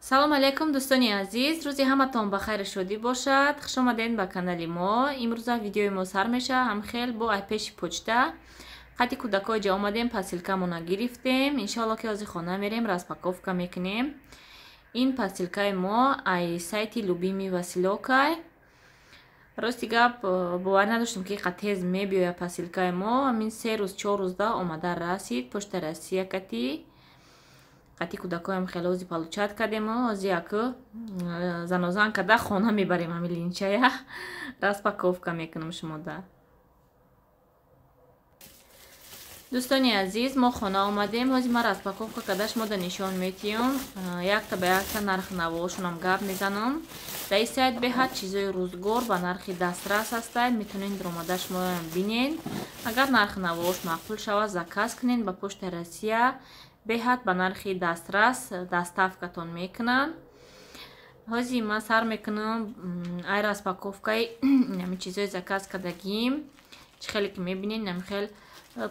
Салом алейкум, дӯстони азиз. Рӯзи ҳаматон ба хайру шодӣ бошад. Хуш омадед ба канали мо. Имрӯза видеои мо сар мешавад ҳамхел бо айпеши почта. Қати кӯдакҳо ҷа омадем, посилкамона гирифтем. Иншоалло, ки ҳозир хона мерем, распаковка мекунем. Ин посилкаи мо ай сайти Любимый Василёкай. Рости гап, бовар надоштем, ки қа тез мебиёяд посилкаи мо. Ҳамин 3 рӯз, 4 рӯзда омада расид. Почта Россия кати кӯдакҳоям хеле ози получать кардем. Ози яку занозан карда хона мебарем. Ҳами линчая распаковка мекунам шумода. Дӯстони азиз, мо хона омадем. Ҳозир ман распаковка карда шумода нишон метиҳам. Якта ба якта нархи навоошонам гап мезанам. Дар ин сайт беҳад чизои рӯзгор ба нархи дастрас ҳастанд. Метавонед даромада шумоам бинед. Агар нархи навоош маъқул шавад, заказ кунед. Ба Почта Россия беҳад ба нархи дастрас доставкатон мекунанд. Ҳозир ман сар мекунам ай распаковкаи ҳами чизои заказ кардагим. Чӣ хеле ки мебинед, ҳами хел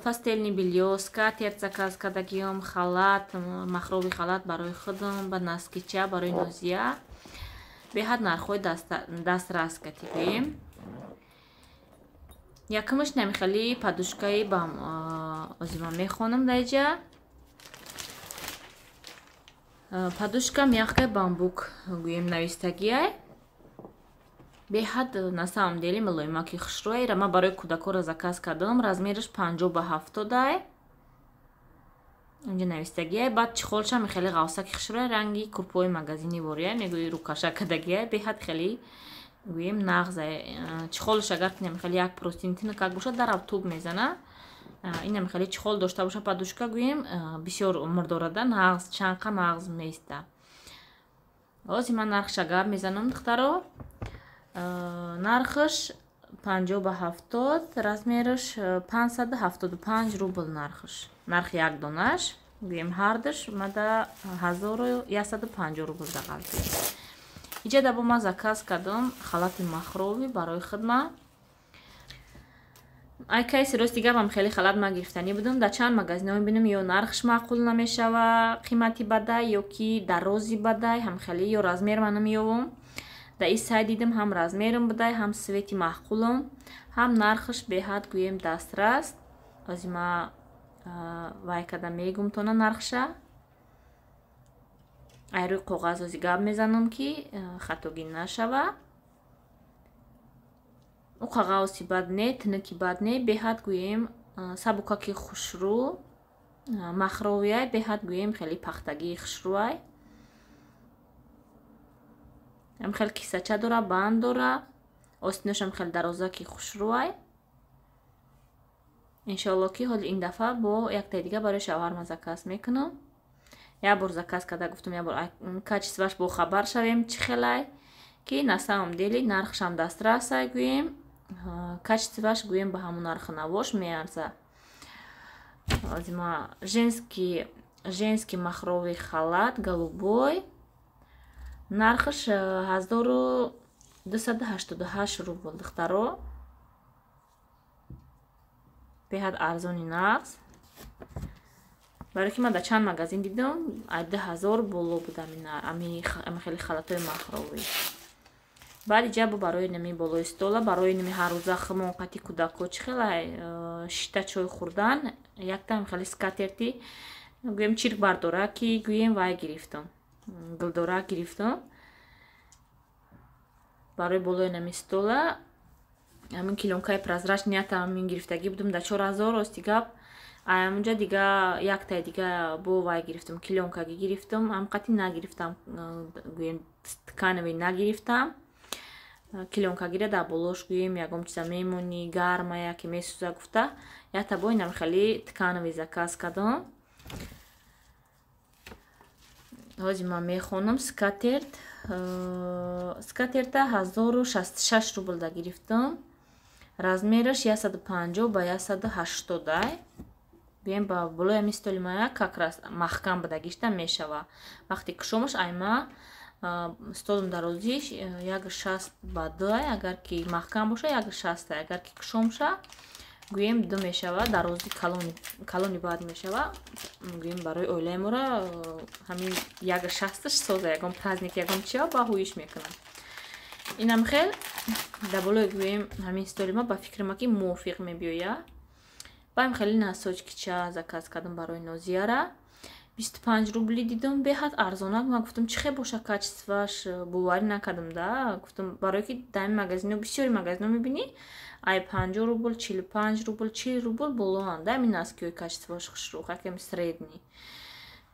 постельный бельё, скатерть заказ кардагиём, халат, махрови халат барои худам, ба носкича барои Нозия. Беҳад нархҳои дастрас катигӯем. Якумаш намихели подушкаи ҳозир ман мехонам дар иҷа. Подушка мягкая, бамбук гӯем навистагиай. Беҳад на самом деле мулоимаки хушрӯай. Ира ман барои кӯдакҳоро заказ кардам. Размераш 50 ба 70-ай, инҷа навистагиай. Баъд чехолшам хеле ғавсаки хушрӯай, ранги курпои магазини вория мегӯи, рукаша кардагиай. Беҳад хеле гӯем нағзай чехолш. Агар хеле як простыня тинакак бошад, дарав туб мезана. Инам хеле чехол дошта боша подушка, гӯем, бисёр умр дорада, нағз, чанқа нағз меиста. Ҳозир ман нархша гап мезанам, духтаро. Нархаш 50 ба 70, размераш 575 рубл нархаш. Нархи як донаш гӯем, ҳардаш мада 1150 рубл дағалтид. Иҷа дабо ман заказ кардам халати махровӣ барои хидма. Ай кайси, рости гапам, хеле халат ман гирифтанӣ будам. Дар чанд магазинҳо мебинам, ё нархш маъқул намешава, қимати бадай, ё ки дарози бадай, ҳам хеле ё размер ман намеёвам. Дар ин сайт дидам, ҳам размерам будай, ҳам цвети маъқулам, ҳам нархаш беҳад гӯем дастрас. Ози ма вай карда мегум тона нархша. Ай рӯи коғаз ози гап мезанам, ки хатогӣ нашава. Ӯ қағаоси бад не, тинуки бад не, беҳад гӯем сабукаки хушрӯ, махровиай, беҳад гӯем хеле пахтагии хушрӯай. Ам хеле кисача дора, банд дора, остиношам хеле дарозаки хушрӯай. Иншоалло, ки ҳоли ин дафъа бо яктаи дига барои шавҳарма заказ мекунам. Як бор заказ карда гуфтам, як бор качествоаш бохабар шавем, чӣ хелай, ки на самом деле нархшам дастрасай, гӯем, качествоаш гӯем ба ҳамон нархи навош меарза. Ма женский махровый халат голубой, нархаш 1288 рубл, духтаро. Беҳад арзони нағз, барое ки ман дар чанд магазин дидам, ай 2000 боло будам ами хеле халатҳои махровӣ. Баъд иҷа бо барои нами болои стола, барои нами ҳаррӯза химон қати кӯдакҳо чӣ хела шита чой хӯрдан, яктам хеле скатерти гӯем чирк бардора ки гӯем вай гирифтам, гулдора гирифтам барои болои нами стола. Ҳамин клёнкаи прозрачный ятам ҳамин гирифтагӣ будам дар 4000. Рости гап, амунҷа дига яктаи дига бо вай гирифтам, клёнкагӣ гирифтам, ҳамқати нагирифтам, гӯем тканевый нагирифтам. Клёнкагира дар болош гӯем ягон чиза мемонӣ, гармая ки месӯза гуфта, якта бо инам хеле тканевый заказ кардам. Ҳозир ман мехонам. Скатерть, скатерта 1066 рубл да гирифтам. Размераш 150 ба 180-ай. Бием, ба болои ҳами столи мая как раз маҳкам будагишта мешава. Вақте кушомаш, айма столам дарозиш 1,62-ай, агар ки маҳкам боша, 1,60-ай, агар ки кушомша, Гӯем ду мешава, дарози калони бад мешава. Гӯем барои оилаи мора ҳамин як шасташ соза, ягон праздник, ягон чиа ба ҳуиш мекунам. Инам хел дар болои гӯем ҳамин столи ма ба фикри ма ки мувофиқ мебиёяд. Баъем хеле носочкича заказ кардам барои Нозияра. 25 рубли дидам, беҳад арзонак. Ман гуфтам чӣ хел боша качестваш, боварӣ накардам да. Гуфтам барое ки дар ин магазино бисёри магазино мебинӣ, ай 50 рубл, 45 рубл, 40 рубл болоанд да ҳамин носкиҳои качествош хушрӯ, якам средний.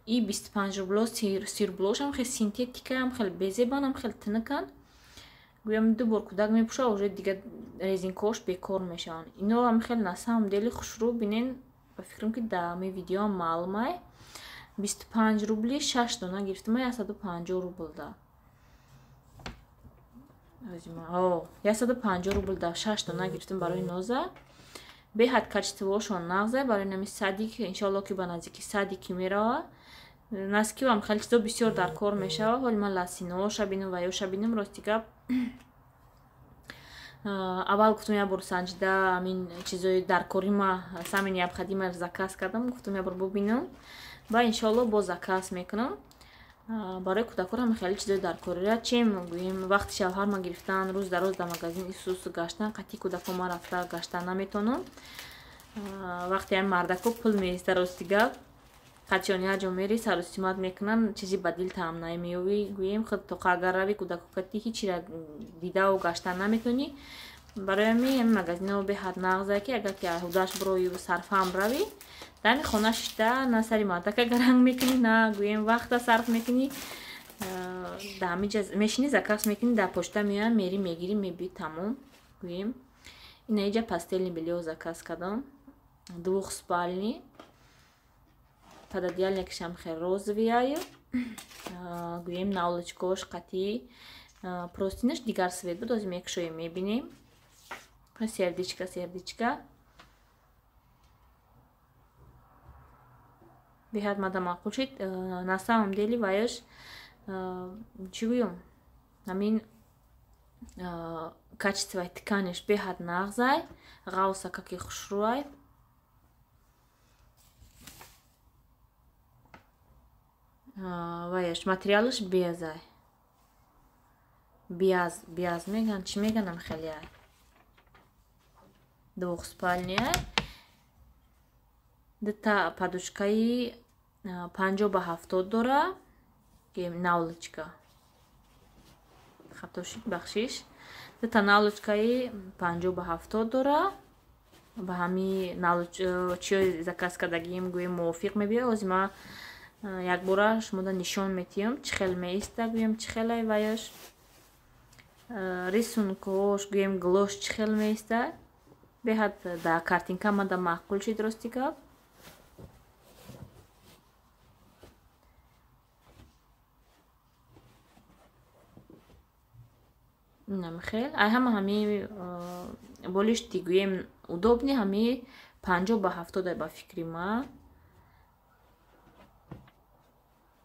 И 25 рубло, 30 рублошам хел синтетикаам, хел безебанам, хел тинаканд. Гӯям ду бор кӯдак мепӯша, уже дига резинкаош бекор мешаванд. Ино ҳам хел на самом деле хушрӯ, бинен, ба фикрам ки дар ҳамин видеоам маълумай. 25 рубли 6 дона гирифтам, 150 рубл да. 150 рубл да 6 дона гирифтам барои Ноза. Беҳад качествоошон нағзе, барои нами садик, иншоалло ки ба наздики садики мерава. Носкиам хеле чизо бисёр дар кор мешава. Ҳоли ман ласиноша бинам ва ёша бинам, рости гап. Аввал гуфтам як бор санҷида ҳамин чизои даркори ма самый необходимый заказ кардам, гуфтам як бор бубинам. Ба иншоалло боз заказ мекунам. Барои кӯдакон хеле чизои даркорира чем гӯем вақти шавҳар ма гирифтан, рӯз дар рӯз дар магазин исусу гаштан, қатъи кӯдакон ма рафта гаштан наметонам. Вақте ҳам мардако пул меиста, рости гап, қатъиён як ҷо мери сарусимат мекунанд, чизи ба дил таъм намеёвӣ. Гӯем худ тоқа агар рави кӯдако кати ҳичира дидаву гаштан наметонӣ. Барои ҳамин магазино беҳад нағзе ки агар ки ҳудаш бироиву сарфаам равӣ, дар ҳамин хона шишта на сари мардака гаранг мекунӣ, на гӯем вақта сарф мекунӣ. Дар ҳамин ҷа мешинӣ, заказ мекунӣ, дар почта меоянд, мери мегирӣ, мебиӣ, тамом. Гӯем ина иҷа постельный бельё заказ кардам, двухспальный, пододеяльникшам хел розовый, гӯем наволочкаош қатъӣ, простынаш дигар цвет буд, ҳозир мекушоем мебинем. Сердечко, сердечко. Беҳад мада маъқул шид. На самом деле ваяш чӣ гӯям, ҳамин качествои тканеш беҳад нағзай, ғавсакаки хушрӯай. Ваяш материалаш безай. Биаз, биаз меган, чӣ меганам хеле ай. Двухспальная. Дута подушкаи 50 ба 70 дора, наволочка. Хато шид, бахшиш. Дута наволочкаи 50 ба 70 дора. Ба ҳами чиёи заказ кардагиим гӯем мувофиқ мебиёяд. Ҳозир ман якбора шумода нишон метиҳам, чӣ хел меиста, гӯем чӣ хелай ваяш. Рисункош, гӯем глош чӣ хел меиста. Беҳад дар картинка мада маъқул шид, рости гап. Инам хел. Ай ҳама ҳами болишти гӯем удобный ҳами 50 ба 70 ба фикри ма.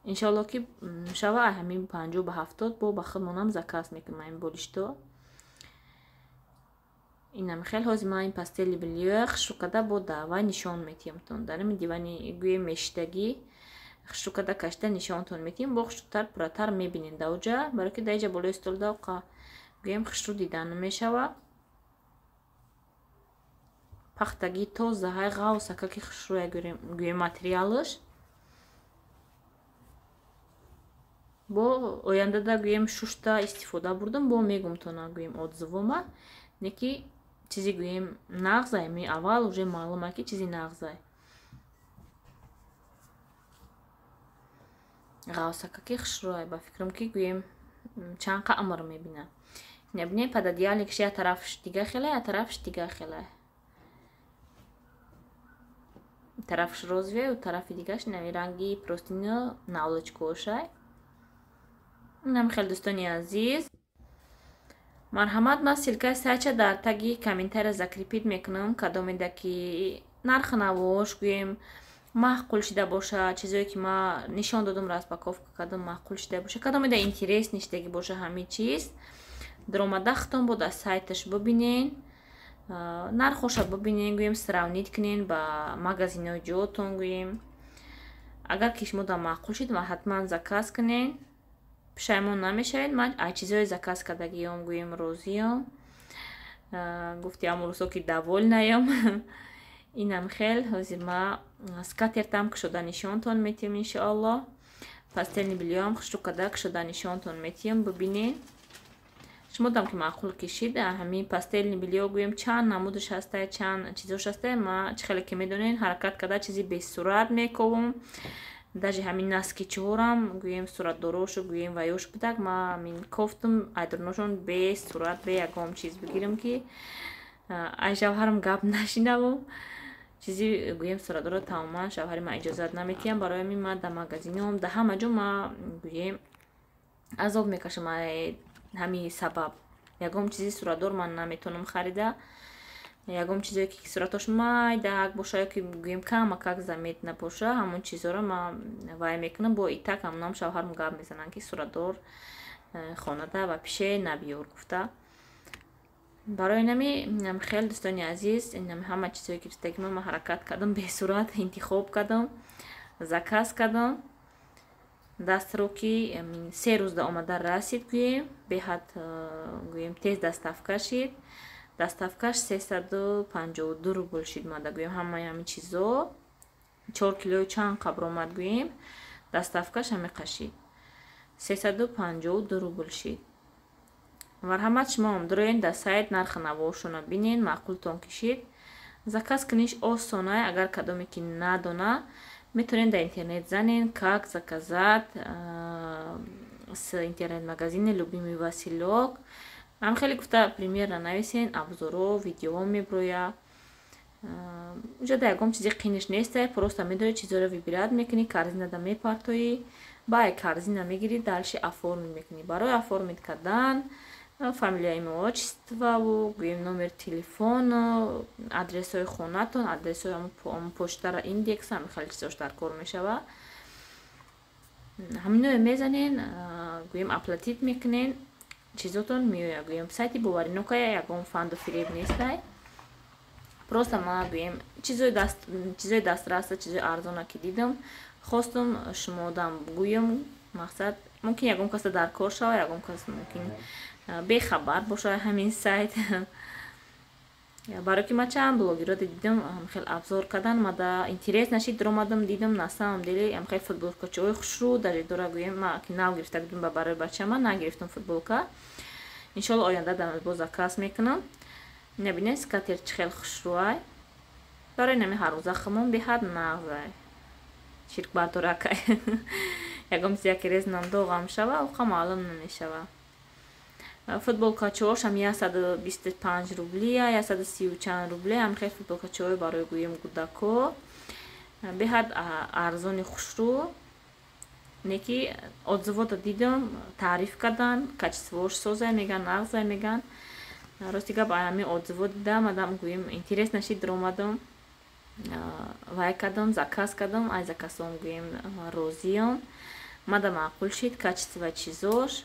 Иншоалло ки шава ай ҳамин 50 ба 70 бо ба худмонам заказ мекунам ин болишто. Инам хел. Ҳозир ман ин постельный бельё хушрӯ карда бо давай нишон метиҳамтон. Дар ҳамин дивани гӯем мешиштагӣ хушрӯ карда кашида нишонтон метиҳем, бо хушрӯтар пурратар мебинед даоҷа, барое ки дар иҷа болои стол давқа гӯем хушрӯ дида намешава. Пахтагӣ тозаҳай, ғавсакаки хушрӯя гӯем материалаш. Бо ояндада гӯем шушта истифода бурдам, бо мегумтона гӯем отзывома, не ки чизи гӯем нағзай, ми аввал уже маълума ки чизи нағзай. Ғавсакаки хушрӯай, ба фикрам ки гӯем чанд қа амр мебина. Ина бинед, пододеяльникш як тарафш дига хелай, як тарафш дига хелай. Тарафш розовый, тарафи дигаш нави ранги простыня наволочкаошай. Инам хел, дӯстони азиз. Марҳамат, ман ссылкаи сайтча дар таги комментария закрепить мекунам, кадомеда ки нархи навош гӯем маъқул шида бошад, чизое ки ман нишон додам, распаковка кардам, маъқул шида бошад, кадомеда интересный шидагӣ боша, ҳамин чиз даромада худтон бо дар сайташ бубинен. Нархоша бибинен, гӯем, сравнить кунен ба магазинҳои ҷотон, гӯем. Агар ки шумо да маъқул шид, ва ҳатман заказ кунен, пушаймон намешавед. Ман ай чизҳои заказ кардагиём, гӯем, розиём. Гуфти амрӯзҳо ки довольная м. Инам хел. Ҳозир ма скатертам кушода нишонтон метиҳам, иншоаллоҳ. Постельный бельё ам хушрӯ карда кушода нишонтон метиҳам, бибинен. Шумо дам ки маъқул кишид, ҳамин постельный бельё, гӯем, чанд намудаш ҳастай, чанд чизош ҳастай. Ма чӣ хеле ки медонен, ҳаракат карда чизи бесурат мековам. Даже ҳамин носки чорам, гӯем, суратдорошу, гӯем, ваёш будак, ма ҳамин кофтум айдурношон бесурат, бе ягон чиз бигирам, ки ай шавҳарам гап нашинавам. Чизи, гӯем, суратдоро тамоман шавҳари ман иҷозат наметиҳам. Барои ҳамин ма дар магазинҳом, дар ҳама ҷо ма, гӯем, азоб мекашам. Ҳамин сабаб ягон чизи суратдор ман наметавонам харида. Ягон чизое ки суратош майдаак боша ё ки, гӯем, камакак заметно боша, ҳамон чизоро ман вай мекунам. Бо итак ҳамонам шавҳарам гап мезананд, ки суратдор хонада ва пише набиёр гуфта. Барои нами инам хел, дӯстони азиз, инам ҳама чизое гирифтаги ман ҳаракат кардам, бесурат интихоб кардам, заказ кардам. Дастро ки 3 рӯзда омада расид, гӯем, беҳад, гӯем, тез доставка шид. Доставка ш 352 рубл шид мада, гӯем, ҳамаи ҳамин чизо 4 килои чанд қабр омад, гӯем, доставка ш ҳамиқа шид, 352 рубл шид. Марҳамат, шумоам дуроен дар сайт, нархи навоҳошонро бинен, маъқултон кишид, заказ куниш осонай. Агар кадоме ки надона, метавонед дар интернет занен «как заказать с интернет-магазина Любимый Василёк», ҳам хеле гуфта примерно нависен, обзор о, видеоҳо меброя. Уҷа да ягон чизи қиниш нестай, просто медори чизоро выбирать мекунӣ, корзина да мепартоӣ, ба корзина мегирӣ, дальше оформить мекунӣ. Барои оформить кардан фамилия, имя, отчество ву, гӯем, номер телефону, адресҳои хонатон, адресҳои почтара, индекс, ҳами хеле чизош дар кор мешава. Ҳаминое мезанен, гӯем, оплатить мекунен, чизотон меояд. Гӯем, сайти боваринокая, ягон фанду фиреб нестай. Просто ма, гӯем, чизои дастраста, чизои арзона ки дидам, хостум шумодам гӯям. Мақсад, мумкин ягон каса дар кор шава, ягон кас мумкин бехабар боша ҳамин сайт. Барои ки ман чанд блогерро дидам, хеле обзор кардан, мада интерес нашид, даромадам, дидам, на самом деле хеле футболкачои хушрӯ даже дора. Гӯем, ма ки нав гирифта будам ба барои бачама, нагирифтам футболка. Иншолло, оянда дар боз заказ мекунам. Набинед, скатерть чӣ хеле хушрӯай. Барои нами ҳаррӯза хумон беҳад нағзай, чиркбардоракай. Ягон чиз яке резнам доғам шава, оқа маълум намешава. Футболкачоошам 125 рублия, 130 чанд рубле. Ҳам хел футболкачои барои, гӯем, кӯдако беҳад арзони хушрӯ. Неки отзыв ода дидам, таъриф кардан, качество ш созай меган, нағзай меган. Рости гап, ҳами отзыв о дидам, адам, гӯем, интерес нашид, даромадам, вай кардам, заказ кардам. Ай заказом, гӯем, розиём, мада маъқул шид качество чизош.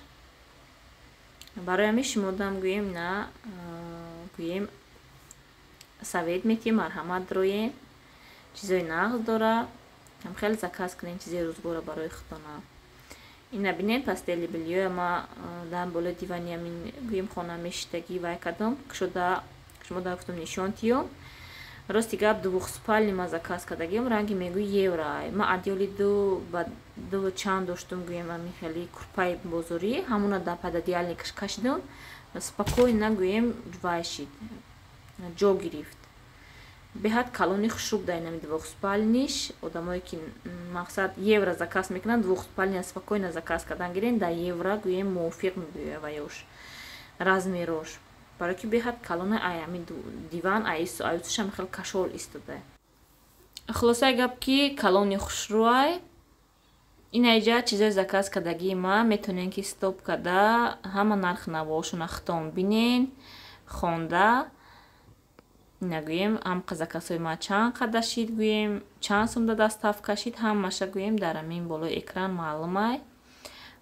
Барои ҳамин шумодам, гӯем, на, гӯем, совет метиҳем: марҳамат, дароем, чизои нағз дора, ҳам хеле заказ кунем чизои рӯзгора барои худтона. Ина бинем, постельный бельё я ма дар болои дивани ҳамин, гӯем, хона мешиштагӣ вай кардам, кушода шумо дар гуфтам нишон тиём. Рости гап, двухспальный ма заказ кардагиам, ранги мегӯи евро. Ма одеял и ду ба ду чанд доштум, гӯем, ами хеле курпаи бозорӣ, ҳамуна дар пододеяльник аш кашидам, спокойно, гӯем, вай шид, ҷо гирифт. Беҳад калони хушрӯ буда инами двухспальный ш. Одамое ки, мақсад, евро заказ мекунанд, двухспальный спокойно заказ кардан гирен, дар евро, гӯем, мувофиқ мебиёяд ваёш размер ош, барое ки беҳад калона. Ай ами диван аюсушам хеле кашол истода. Хулосаи гап, ки калони хушрӯай. Инаиҷа чизои заказ кардагии ма, метавонем ки стоп карда ҳама нархи навоҳошона хитон бинен, хонда. Нагӯем, ҳамқа заказҳои ма чанд қада шид, гӯем, чанд сумда доставка шид, ҳамаша, гӯем, дар ҳамин болои экран маълумай.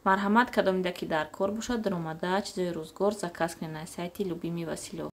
Марҳамат, кадомида ки дар кор бошад, даромада чизои рӯзгор заказ кунед на сайти Любимый Василёк.